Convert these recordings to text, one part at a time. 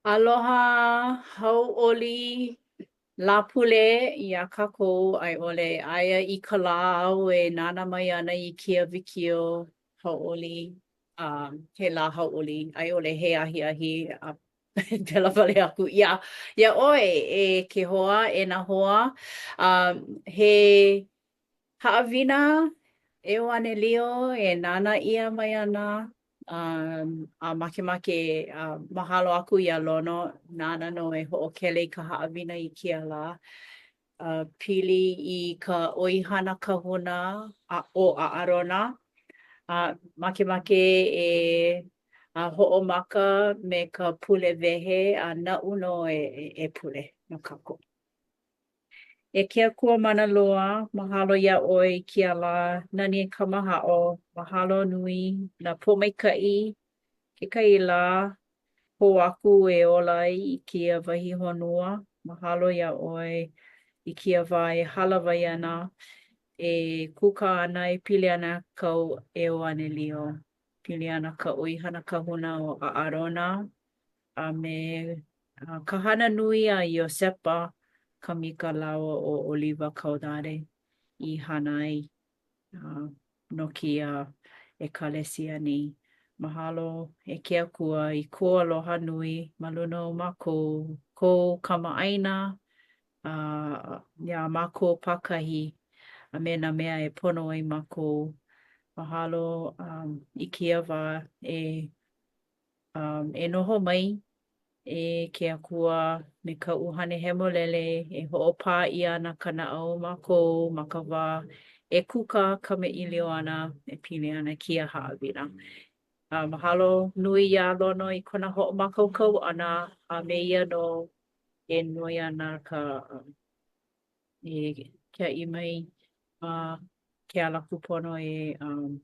Aloha hauʻoli Lāpule iā kākou a i ʻole aia i ka lā āu e nānā mai ana i kēia wikiō hauʻoli um he lā hauʻoli a i ʻole he ahiahi a pēlā wale aku iā iā ʻoe e ke hoa e nā hoa um he haʻawina ʻEuanelio e nānā ʻia mai ana Um, a makemake uh, mahalo aku iā Lono, nāna nō e hoʻokele i ka haʻawina i kēia lā. Uh, pili i ka ʻoihana kahuna a ʻo ʻAʻarona. A makemake e a hoʻomaka me ka pule wehe a naʻu nō e, e, e pule no kākou. E ke Akua mana loa, mahalo iā ʻoe i kēia lā nani kamahaʻo, mahalo nui nā pōmaikaʻi, kekahi lā hou aku e ola ai i kēia wahi honua. Mahalo iā ʻoe i kēia wā e hālāwai ana, e kūkā ana e pili ana kāu ʻEuanelio, pili ana ka ʻoihana kahuna o ʻAʻarona a me ka hana nui a Iosepa Kamika lāua ʻo ʻOliva Kaudare i hana ai no kēia ʻekalesia nei. Mahalo e ke Akua i kou aloha nui ma luna o mākou, kou kamaʻāina, a iā mākou pākahi a me nā mea e pono ai mākou. Mahalo um, i kēia wā e Um, e noho mai e ke Akua me ka ʻUhane Hemolele e hoʻopā ʻia ana ka naʻau o mākou ma ka wā e kūkā kamaʻilio ana e pili ana kēia haʻawina. A mahalo nui iā Lono i kona hoʻomākaukau ʻana a me ia nō e noi ana ka um, e kiaʻi mai ma ke ala kūpono e um,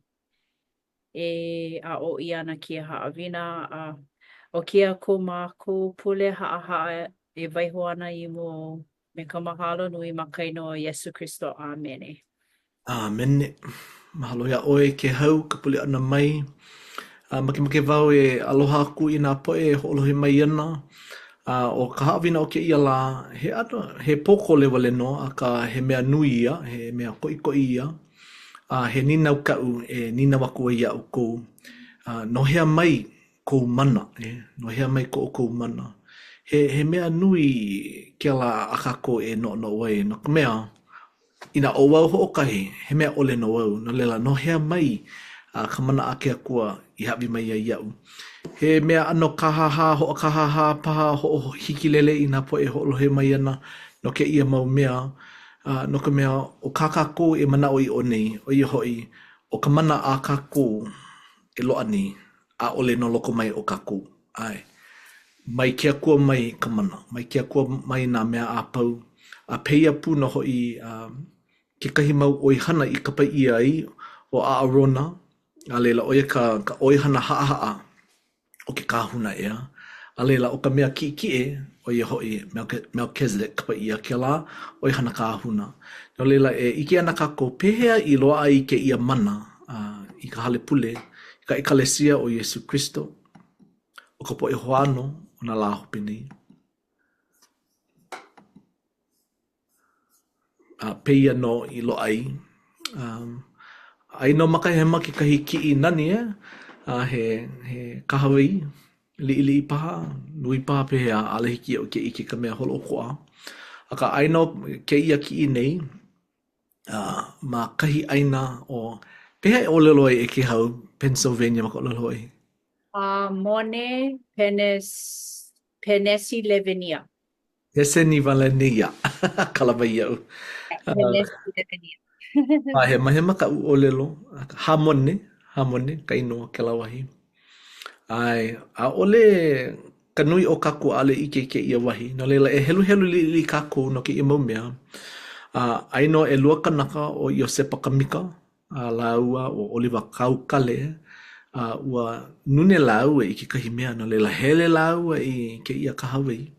e aʻo ʻia ana kēia haʻawina, a ʻo kēia ko mākou pule haʻahaʻa e waiho ana i mua ou me ka mahalo nui ma ka inoa o Iesu Kristo. ʻĀmene. ʻĀmene. Mahalo iā ʻoe Kēhau ka pule ʻana mai. A makemake wau e aloha aku i nā poʻe e hoʻolohe mai ana. A ʻo ka haʻawina o kēia lā, he ʻano, he pōkole wale nō, akā he mea nui ia, he mea koʻikoʻi ia. A he nīnau kaʻu e nīnau aku ai iā ʻoukou, no hea mai kou mana, e? No hea mai ko ʻoukou mana? He, he mea nui kēlā a kākou e noʻonoʻo ai, no ka mea, inā ʻo wau hoʻokahi, he mea ʻole nō au, no laila, no hea mai ka mana a ke Akua i hāʻawi mai ai iaʻu? He mea ʻano kāhāhā, hoʻokāhāhā paha, hoʻohikilele i nā poʻe e hoʻolohe mai ana no kēia mau mea, A no ka mea, ʻo kā kākou e manaʻoʻiʻo nei, ʻo ia hoʻi, ʻo ka mana a kākou e loaʻa nei, ʻaʻole no loko mai o kākou. ʻAe. Mai ke Akua mai ka mana, mai ke Akua mai nā mea a pau, a pēia pū nō hoʻi kekahi mau ʻoihana i kapa ʻia ai ʻo ʻAʻarona, a laila, ʻo ia ka ka ʻoihana haʻahaʻa o ke kāhuna, ʻeā. A laila, ʻo ka mea kiʻekiʻe, ʻo ia hoʻi, Melchizedek, kapa ʻia kēlā ʻoihana kāhuna. No laila, e ʻike ana kākou, pehea i loaʻa ai kēia mana i ka hale pule, i ka ʻEkalesia o Iesū Kristo, o ka poʻe hoʻāno o nā lā hope nei. A pēia nō i loaʻa ai. Um, aia nō ma ka hema kekahi kiʻi nani, eh? A he, he kahawai, liʻiliʻi paha, nui paha pehea, ʻaʻole hiki iaʻu ke ʻike i ka mea holoʻokoʻa. Akā, aia nō kēia kiʻi nei uh, ma kahi ʻāina o, pehea e ʻōlelo ai e Kēhau, Pennsylvania ma ka ʻōlelo Hawaiʻi? Hamone Penes, Penesilevenia. Pesenivalenia. Kala mai iaʻu. Penesilevenia. A hemahema kaʻu ʻōlelo, Hamone, Hamone ka inoa o kēlā wahi. ʻAe, ʻaʻole ka nui o kākou ʻaʻole ʻike i kēia wahi, no laila e heluhelu liʻiliʻi kākou no kēia mau mea. A aia nō ʻelua kanaka ʻo Iosepa Kamika a lāua ʻo ʻOliva Kaukale, a ua nune lāua i kekahi mea, no laila hele lāua i kēia kahawai.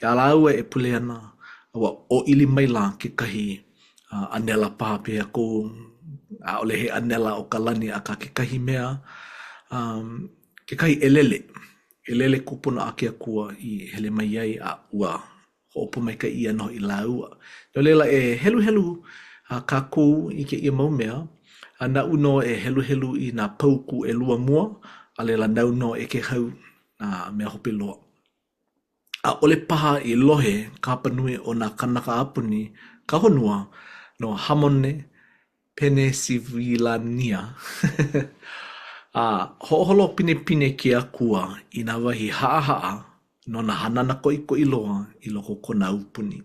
Iā lāua e pule ana, ua ʻōʻili maila kekahi ʻanela paha pehea kou, ʻaʻole he ʻanela o ka lani, akā kekahi mea, um, kekahi ʻelele. ʻelele kūpono a ke Akua i hele mai ai a ua hoʻopōmaikaʻi ʻia nō hoʻi lāua. No laila, e heluhelu kākou i kēia mau mea, a naʻu nō e heluhelu i nā paukū ʻelua mua, a laila nāu nō e Kēhau nā mea hope loa. ʻAʻole paha i lohe ka hapanui o nā kānaka a puni ka honua no Hamone Penesiwilania. A hoʻoholo pinepine ke Akua i nā wahi haʻahaʻa no nā hanana koʻikoʻi loa i loko o kona aupuni.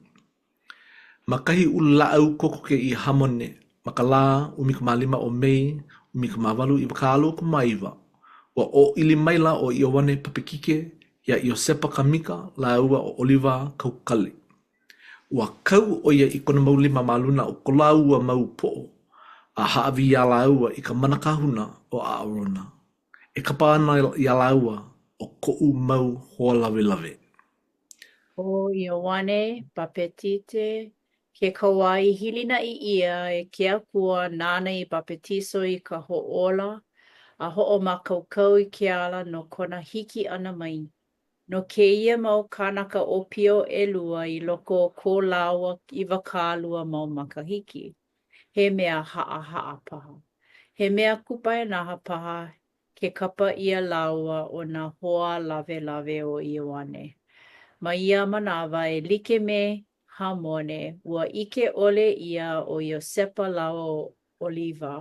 Ma kahi ululāʻau kokoke i Hamone, ma ka lā 15 o Mei 1829, ua ʻōʻili maila ʻo Ioane Papekike iā Iosepa Kamika lāua ʻo ʻOliwā Kaukale. Ua kau ʻo ia i kona mau lima ma luna o ko lāua mau poʻo a hāʻawi iā lāua i ka mana kahuna o ʻAʻarona, e kapa ana iā lāua ʻo koʻu mau hoa lawelawe. ʻO Ioane Bapetite ke kauā i hilinaʻi ʻia e ke Akua nāna i bapetiso i ka hoʻōla a hoʻomākaukau i ke ala no kona hiki ʻana mai. No kēia mau kānaka ʻōpio ʻelua i loko o ko lāua 20 mau makahiki, he mea haʻahaʻa paha. He mea kupaianaha paha ke kapa ʻia lāua ʻo nā hoa lawelawe o Ioane. Ma ia manawa e like me Hamone, ua ʻike ʻole ʻia ʻo Iosepa lāua ʻo ʻOliva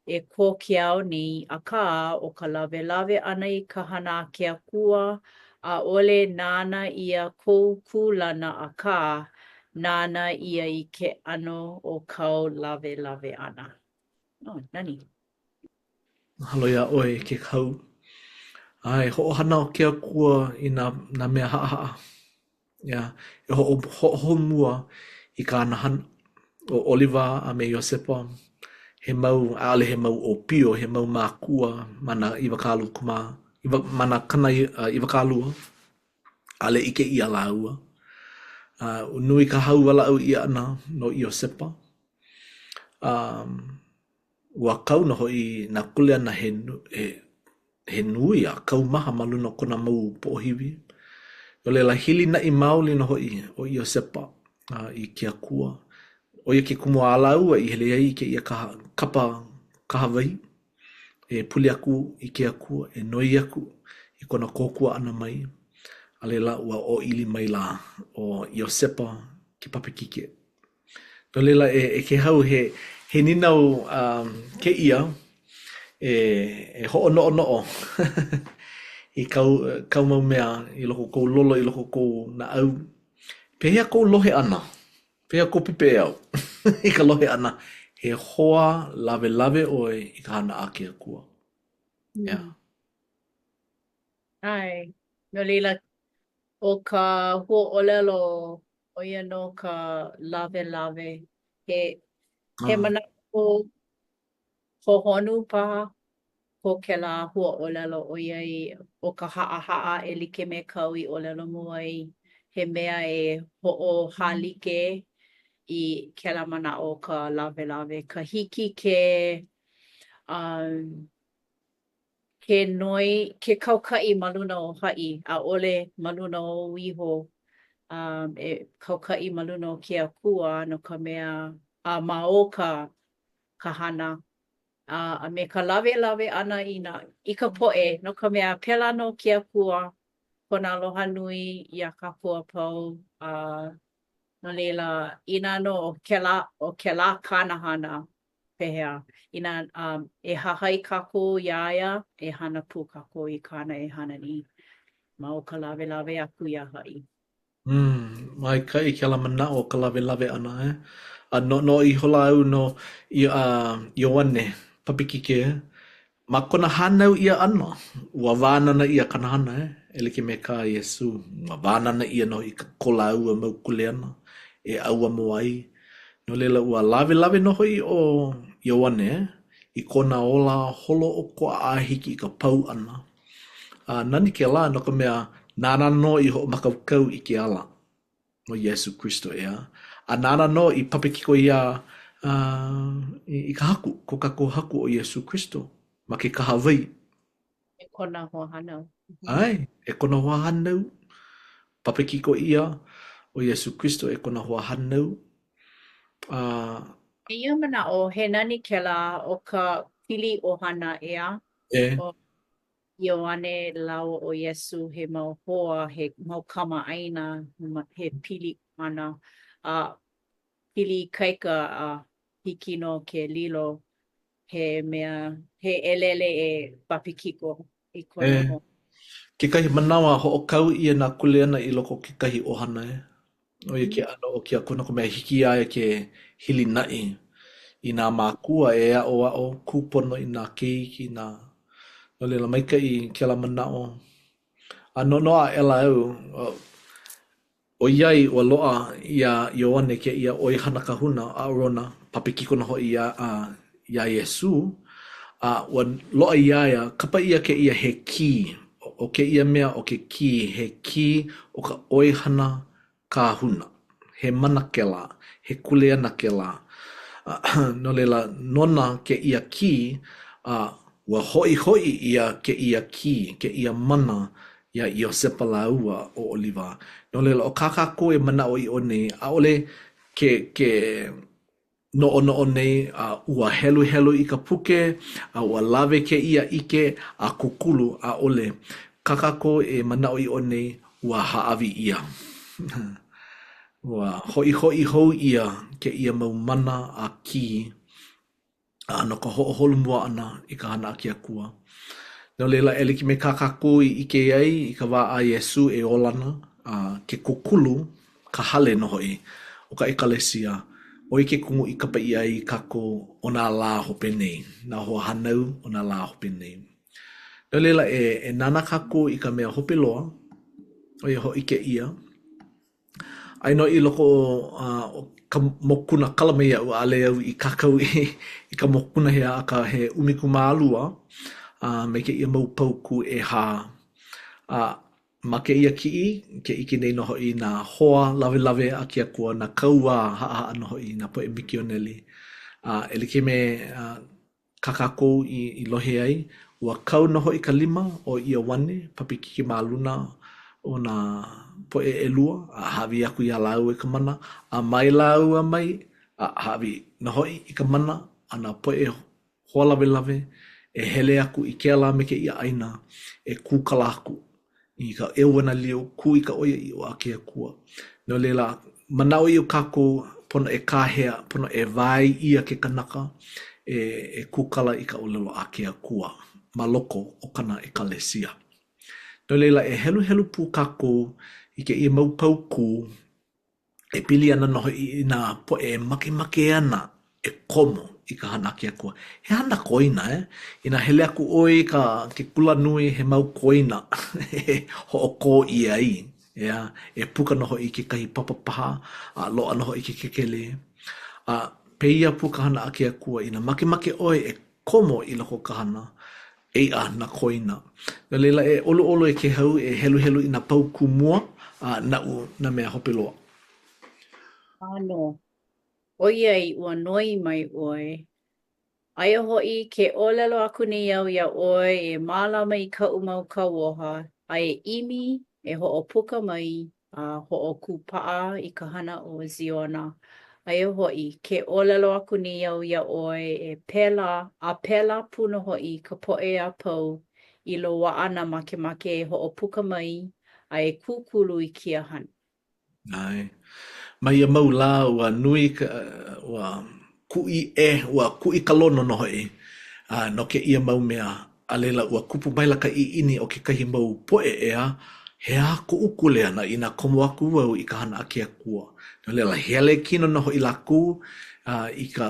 e ko ke ao nei, akā, ʻo ka lawelawe ʻana i ka hana a ke Akua, ʻaʻole nānā ʻia kou kūlana, akā, nānā ʻia i ke ʻano o kāu lawelawe ʻana. Oh, nani. Mahalo iā ʻoe e Kēhau. A e hoʻohana ʻo ke Akua i nā, nā mea haʻahaʻa. Yeah, e hoʻo, hoʻohonua i kāna hana. ʻO ʻOliva a me Iosepa, he mau, ʻaʻole he mau ʻōpio, he mau mākua ma nā iwakāluakumā, iwa, ma nā kana, 20, ʻaʻole ʻike ʻia lāua. A nui ka hauwalaʻau ʻia ʻana no Iosepa. Um, Ua kau nō hoʻi nā kuleana he, he, he nui a kaumaha ma luna o kona mau poʻohiwi. No laila, hilinaʻi maoli nō hoʻi ʻo Iosepa i ke Akua. ʻO ia ke kumu a lāua i hele ai i kēia kaha, kapa kahawai, e pule aku i ke Akua, e noi aku i kona kōkua ʻana mai. A laila, ua ʻōʻili maila ʻo Iosepa ke Papekike. No laila, e, e Kēhau, he, he nīnau um, kēia e, e hoʻonoʻonoʻo i kāu, kāu mau mea i loko o kou lolo, i loko o kou naʻau. Pehea kou lohe ʻana? Pehea kou pepeiao i ka lohe ʻana he hoa lawelawe ʻoe i ka hana a ke Akua? Mm. Yeah. ʻAe. No laila, ʻo ka huaʻōlelo ʻo ia nō ka lawelawe. He, he ah. manaʻo hohonu paha ko kēlā huaʻōlelo ʻoiai ʻo ka haʻahaʻa e like me kāu i ʻōlelo mua ai, he mea e hoʻohālike i kēlā manaʻo o ka lawelawe, ka hiki ke um, ke noi, ke kaukaʻi ma luna o haʻi, ʻaʻole ma luna ou iho, um, e kaukaʻi ma luna o ke Akua no ka mea, a ma o ka ka hana, a, a me ka lawelawe ʻana i nā, i ka poʻe, no ka mea, pēlā nō ke Akua, kona aloha nui iā kākou a pau, a no laila, inā nō ʻo kēlā, ʻo kēlā kāna hana, Pehea, inā um, e hahai kākou iā ia, e hana pū kākou i kāna e hana nei ma o ka lawelawe aku iā haʻi. Mm, maikaʻi kēlā manaʻo o ka lawelawe ʻana, eh? A noʻonoʻo ihola au no i, uh, Ioane Papekike, Ma kona hānau ʻia ʻana, ua wānana ʻia kāna hana, eh, e like me kā Iesū. Ua wānana ʻia nō hoʻi ko lāua mau kuleana e ʻauamo ai. No laila, ua lawelawe nō hoʻi ʻo Ioane eh, i kona ola holoʻokoʻa a hiki i ka pau ʻana. A nani kēlā, no ka mea, nāna nō i hoʻomākaukau i ke ala. no Iesū Kristo, ʻeā? A nāna nō i papekiko iā, uh, i, i ka Haku, ko kākou Haku ʻo Iesū Kristo, ma ke kahawai. E kona hoahānau. ʻAe, e kona hoahānau. Papekiko ʻia ʻo Iesū Kristo e kona hoahānau. A. I ia manaʻo, he nani kēlā ʻo ka pili ʻohana, ʻeā? E. ʻO Ioane lāua ʻo Iesū he mau hoa, he mau kamaʻāina, he pili ʻohana, a pili ikaika a hiki nō ke lilo he mea, he ʻelele e papekiko i kona E. hoa. Kekahi manawa, hoʻokau ʻia nā kuleana i loko o kekahi ʻohana, e. ʻO ia ke ʻano o ke Akua no ka mea, hiki iā ia ke hilinaʻi i nā mākua e aʻoaʻo kūpono i nā keiki, nā No laila, maikaʻi kēlā manaʻo. A noʻonoʻo aʻela au, ʻOiai ua loaʻa iā Ioane kēia ʻoihana kahuna ʻAʻarona, papekiko nō hoʻi iā, iā Iesū, a ua loaʻa iā ia, kapa ʻia kēia he kī. ʻO kēia mea ʻo ke kī, he kī o ka ʻoihana kahuna. He mana kēlā, he kuleana kēlā. No laila, nona kēia kī, a ua hoʻihoʻi ʻia kēia kī, kēia mana iā Iosepa lāua ʻo ʻOliva. No laila, ʻo kā kākou e manaʻoʻiʻo nei, ʻaʻole ke ke noʻonoʻo nei a ua heluhelu i ka puke, a ua lawe kēia ʻike a kūkulu, ʻaʻole. Kā kākou e manaʻoʻiʻo nei, ua hāʻawi ʻia. Ua hoʻihoʻi hou ʻia kēia mau mana a kī a no ka hoʻoholomua ʻana i ka hana a ke Akua. No laila, e like me kā kākou i ʻike ai i ka wā a Iesū e ola ana, a ke kūkulu, ka hale nō hoʻi, o ka ʻekalesia, ʻo ia ke kumu i kapa ʻia ai kākou o nā lā hope nei, nā hoahānau o nā lā hope nei. No laila, e, e nānā kākou i ka mea hope loa, ʻo ia hoʻi kēia, Aia nō i loko o ka mokuna kala mai iaʻu, ʻaʻole au i kākau i, i ka mokuna he akā he 12 a me kēia mau paukū ʻehā. A ma kēia kiʻi, ke ʻike nei nō hoʻi nā hoa lawelawe a ke Akua, nā kauā haʻahaʻa nō hoʻi, nā poʻe mikioneli. A e like me kā kākou i, i lohe ai, ua kau nō hoʻi ka lima o Ioane Papekiko ma luna o nā poʻe ʻelua, a hāʻawi aku iā lāua i ka mana, a mai lāua mai, a hāʻawi nō hoʻi i ka mana a nā poʻe hoa lawelawe e hele aku i kēlā me kēia ʻāina e kūkala aku i ka ʻeuanelio kū i ka ʻoiaʻiʻo a ke Akua. No laila, manaʻoʻiʻo kākou, pono e kāhea, pono e wae ʻia ke kanaka e, e kūkala i ka ʻōlelo a ke Akua ma loko o kana ʻekalesia. No laila, e heluhelu pū kākou i kēia mau paukū e pili ana nō hoʻi i nā poʻe e makemake ana e komo i ka hana a ke Akua. He hana koina, eh? Inā hele aku ʻoe i ka ke kulanui, he mau koina e hoʻokō ʻia ai, ʻeā? E puka nō hoʻi i kekahi papa paha, a loaʻa nō hoʻi ke kekelē. A pēia pū ka hana a ke Akua, inā makemake ʻoe e komo i loko o ka hana, Eiʻa nā koina. No laila, e ʻoluʻolu e Kēhau e heluhelu i nā paukū mua, a naʻu nā mea hope loa. ʻĀnō, ʻoiai ua noi mai ʻoe, aia hoʻi ke ʻōlelo aku nei au iā ʻoe e mālama i kaʻu mau kauoha, a e ʻimi e hoʻopuka mai a hoʻokūpaʻa i ka hana o Ziona. Aia hoʻi, ke ʻōlelo aku nei au iā ʻoe e pēlā, a pēlā pū nō hoʻi ka poʻe a pau i loaʻa nā makemake e hoʻopuka mai a e kūkulu i kēia hana. ʻAe. Ma ia mau lā, ua nui ka, ua kuʻi ʻe, ua kuʻi ka lono nō hoʻi, a no kēia mau mea, a laila ua kupu maila ka ʻiʻini o kekahi mau poʻe ʻeā, he aha koʻu kuleana inā komo aku au i ka hana a ke Akua? No laila, hele kino nō hoʻi lākou i ka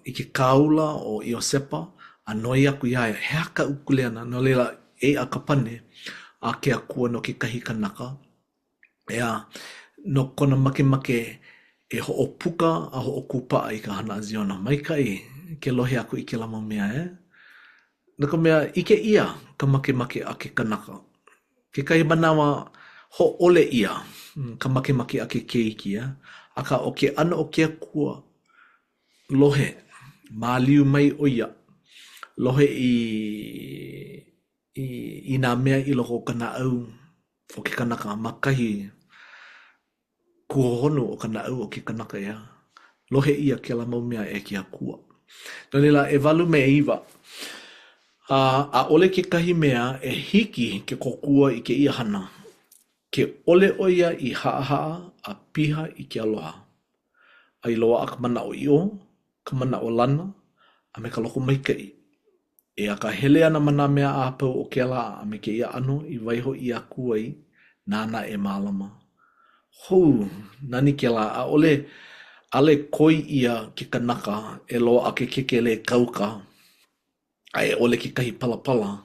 i ke kāula ʻo Iosepa a noi aku iā ia, he aha kaʻu kuleana? No laila, eia ka pane a ke Akua no kekahi kanaka, ʻeā, no kona makemake e hoʻopuka a hoʻokūpaʻa i ka hana a Ziona. Maikaʻi ke lohe aku i kēlā mau mea, e? No ka mea, ʻike ʻia ka makemake a ke kanaka. Kekahi manawa, hōʻole ʻia ka makemake a ke keiki, e? Akā, ʻo ke ʻano o ke Akua, lohe, māliu mai ʻo ia, lohe i. i, i nā mea i loko o ka naʻau o ke kanaka ma kahi kūhohonu o ka naʻau o ke kanaka, ʻeā. Lohe ʻia kēlā mau mea e ke Akua. No laila, ʻewalu me ʻeiwa. A ʻaʻole kekahi mea e hiki ke kōkua i kēia hana, ke ʻole ʻo ia i haʻahaʻa a piha i ke aloha, a i loaʻa ka manaʻoʻiʻo, ka manaʻolana, a me ka lokomaikaʻi, E akahele ana ma nā mea a pau o kēlā a me kēia ʻano i waiho ʻia aku ai nāna e mālama. Hou, nani kēlā, ʻaʻole, ʻaʻole koi ʻia ke kanaka e loaʻa ke kekelē kauka a i ʻole kekahi palapala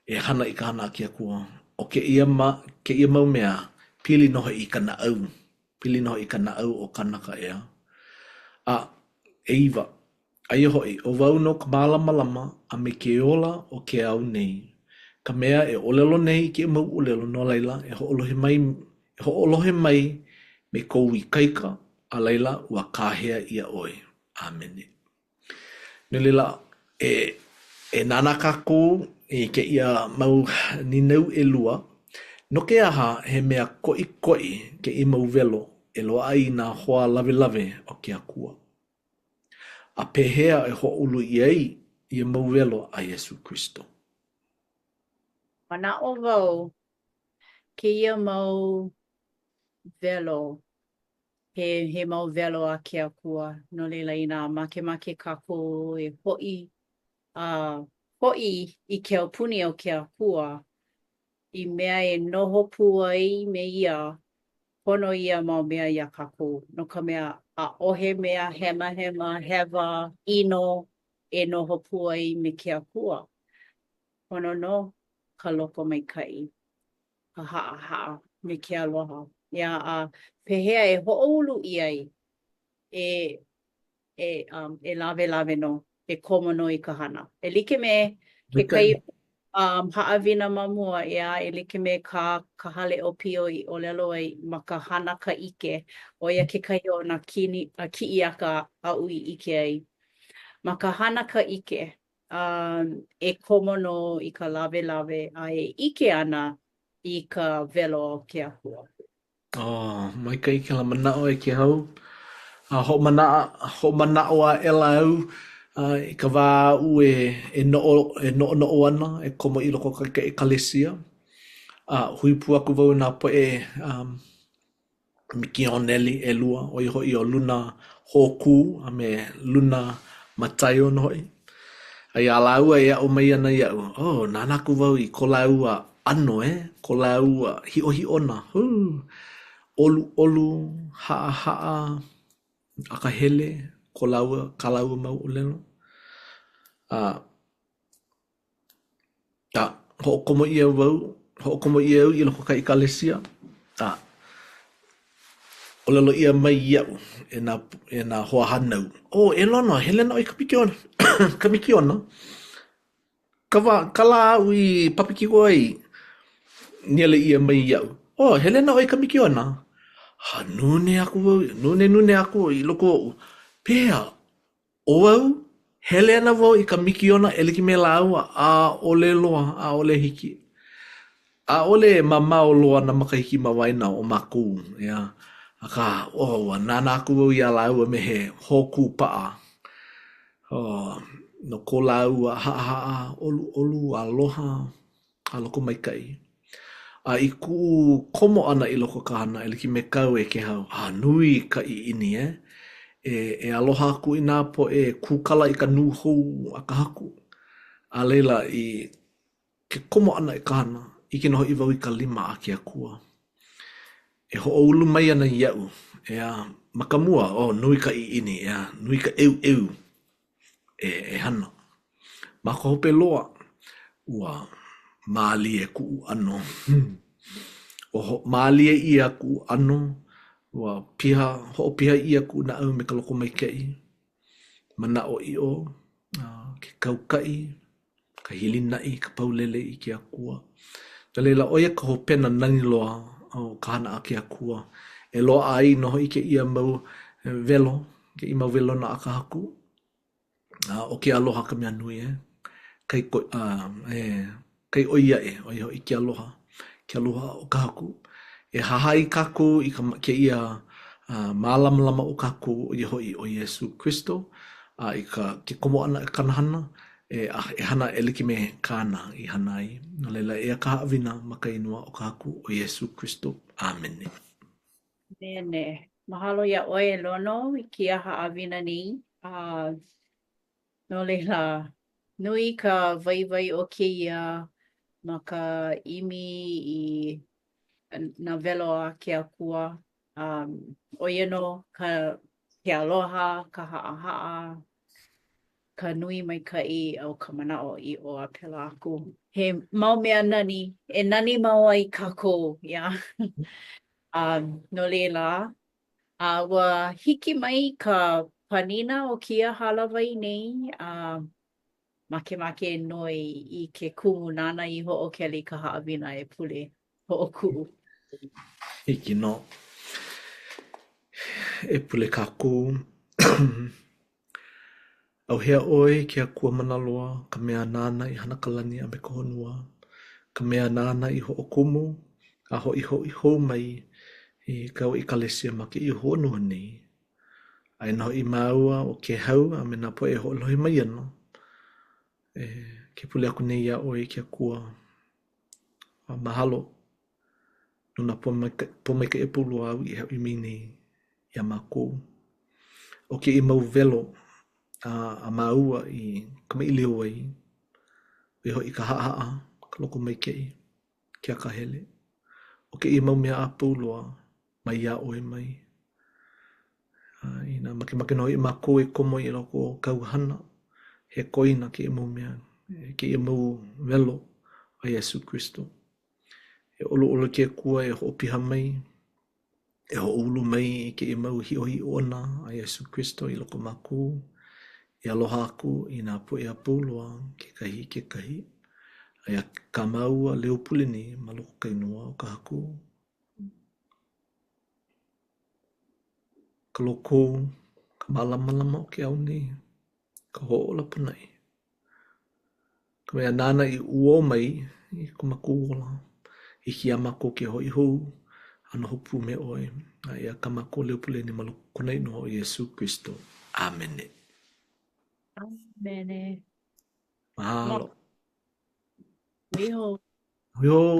e hana i ka hana a ke Akua. ʻO kēia ma, kēia mau mea, pili nō hoʻi i ka naʻau, pili nō hoʻi i ka naʻau o kānaka, ʻeā. A, ʻeiwa, Aia hoʻi, ʻo wau nō ka mālamalama a me ke ola o ke ao nei, ka mea e ʻōlelo nei i kēia mau ʻōlelo, no laila, e hoʻolohe mai, e hoʻolohe mai me kou ikaika, a laila, ua kāhea ʻia ʻoe. ʻĀmene. No laila, e, e nānā kākou i kēia mau nīnau ʻelua, no ke aha he mea koʻikoʻi kēia mau welo e loaʻa ai nā hoa lawelawe o ke Akua? A pehea e hoʻoulu ʻia ai ia mau welo a Iesū Kristo? Manaʻo wau kēia mau welo, he, he mau welo a ke Akua, no laila inā makemake kākou e hoʻi a hoʻi i ke aupuni o ke Akua, i mea e noho pū ai me ia, pono ia mau mea iā kākou, no ka mea, ʻaʻohe mea hemahema, hewa, ʻino e noho pū ai me ke Akua. Pono nō ka lokomaikaʻi, ka haʻahaʻa me ke aloha. ʻEā, a pehea e hoʻoulu ʻia ai e e um, e lawelawe nō, e komo nō i ka hana. E like me kekahi um, haʻawina ma mua, ʻeā, e like me kā ka hale ʻōpio i ʻōlelo ai ma ka hana ka ʻike, ʻo ia kekahi o nā kini, a kiʻiaka aʻu i ʻike ai. Ma ka hana ka ʻike, um, e komo nō i ka lawelawe a e ʻike ana i ka welo o ke Akua. Oh, maikaʻi kēlā manaʻo e Kēhau. A hoʻomana hoʻomanaʻo aʻela au uh, i ka wā aʻu e, e, noʻo, e noʻonoʻo ana e komo i loko o ka ʻekalesia. A hui pū aku wau i nā poʻe um, mikioneli ʻelua, ʻo ia hoʻi ʻo Luna Hōkū a me Luna Mataio nō hoʻi. A iā lāua e aʻo mai ana iaʻu, oh, nānā aku wau i ko lāua ʻano, eh, ko lāua hiʻohiʻona, hū, ʻoluʻolu, haʻahaʻa, akahele ko lāua, kā lāua mau ʻōlelo. A A hoʻokomo ʻia wau, hoʻokomo ʻia au i loko o ka ʻekalesia, a ʻōlelo ʻia mai iaʻu e nā e nā hoahānau, ʻŌ, e Lono, hele ana ʻoe i ka mikiona ka mikiona? Ka wā, ka lā aʻu i papekiko ai, nīele ʻia mai iaʻu, ʻŌ, hele ana ʻoe i ka mikiona? A nūnē aku wau, nūnēnūnē aku i loko oʻu, Pehea? ʻO au, hele ana wau i ka mikiona e like me lāua, ʻaʻole loa, ʻaʻole hiki. ʻAʻole e mamao loa nā makahiki ma waena o mākou, ʻeā. Akā, oh, ua nānā aku wau iā lāua me he hōkū paʻa. Oh, no ko lāua haʻahaʻa, ʻoluʻolu, aloha, a lokomaikaʻi. A i kuʻu komo ʻana i loko o ka hana e like me kāu e Kēhau, a nui ka ʻiʻini, eh? E, e aloha aku i nā poʻe e kūkala i ka nūhou a ka Haku. A laila, i ke komo ʻana i ka hana, ʻike nō hoʻi wau i ka lima a ke Akua e hoʻoulu mai ana iaʻu, ʻeā, ma ka mua, oh, nui ka ʻiʻini, ʻeā, nui ka ʻeuʻeu e, e hana. Ma ka hope loa, ua mālie kuʻu ʻano. Ua hoʻomālie ʻia kuʻu ʻano, ua piha, hoʻopiha ʻia kuʻu naʻau me ka lokomaikaʻi, manaʻoʻiʻo, ke kaukaʻi, ka hilinaʻi, ka paulele i ke Akua. No laila, ʻo ia ka hopena nani loa o ka hana a ke Akua e loaʻa ai nō hoʻi kēia mau welo, kēia mau welona a ka Haku. A ʻo ke aloha ka mea nui, eh? Kai, uh, e. Kai ʻoi aʻe, ʻo ia hoʻi ke aloha, ke aloha o ka Haku. E hahai kākou i ka, kēia mālamalama o kākou, ʻo ia hoʻi ʻo Iesū Kristo, a i ka, ke komo ʻana i kāna hana, e, e hana e like me kāna i hana ai. No laila, eia ka haʻawina ma ka inoa o ka Haku ʻo Iesū Kristo. ʻĀmene. ʻĀmene. Mahalo iā ʻoe e Lono i kēia haʻawina nei. A No laila, nui ka waiwai o kēia ma ka ʻimi i nā welo a ke Akua. Um, ʻo ia nō ka ke aloha, ka haʻahaʻa, ka nui maikaʻi o ka manaʻoʻiʻo a pēlā aku. He mau mea nani e nani mau ai kākou, yeah. Um, no laila, A ua hiki mai ka panina o kēia hālāwai nei, a makemake e noi i ke kumu nāna i hoʻokele i ka haʻawina e pule hoʻokuʻu. Hiki nō. E pule kākou. ʻAuhea ʻoe ke Akua Mana Loa, ka mea nāna i hana ka lani a me ka honua, ka mea nāna i hoʻokumu a hoʻihoʻi hou mai i kāu ʻekalesia ma kēia honua nei. Aia nō hoʻi māua ʻo Kēhau a me nā poʻe e hoʻolohe mai ana, e ke pule aku nei iā ʻoe e ke Akua. A mahalo no nā pōmaikaʻi a pau loa āu i hāʻawi mai nei iā mākou. ʻO kēia mau welo a, a māua i kamaʻilio ai, ʻo ia hoʻi ka haʻahaʻa, ka lokomaikaʻi, ke akahele. ʻO kēia mau mea a pau loa, maiā ʻoe mai. A inā makemake nō hoʻi mākou e komo i loko o kāu hana, he koina kēia mau mea, kēia mau welo a Iesū Kristo. E ʻoluʻolu ke Akua e hoʻopiha mai, e hoʻoulu mai i kēia mau hiʻohiʻona a Iesū Kristo i loko o mākou, e aloha aku i nā poʻe a pau loa, kekahi i kekahi. Aia kā māua leo pule nei ma loko o ka inoa o ka Haku, ka loko, ka mālamalama o ke ao nei, ka hoʻōla pōnaʻi. Ka mea nāna i ʻuō mai i ko mākou ola, hiki iā mākou ke hoʻi hou a noho pū me ʻoe. A eia kā mākou leo pule nei ma loko o kona inoa ʻo Iesū Kristo. ʻĀmene. ʻĀmene. Mahalo. Hui hou. Hui hou.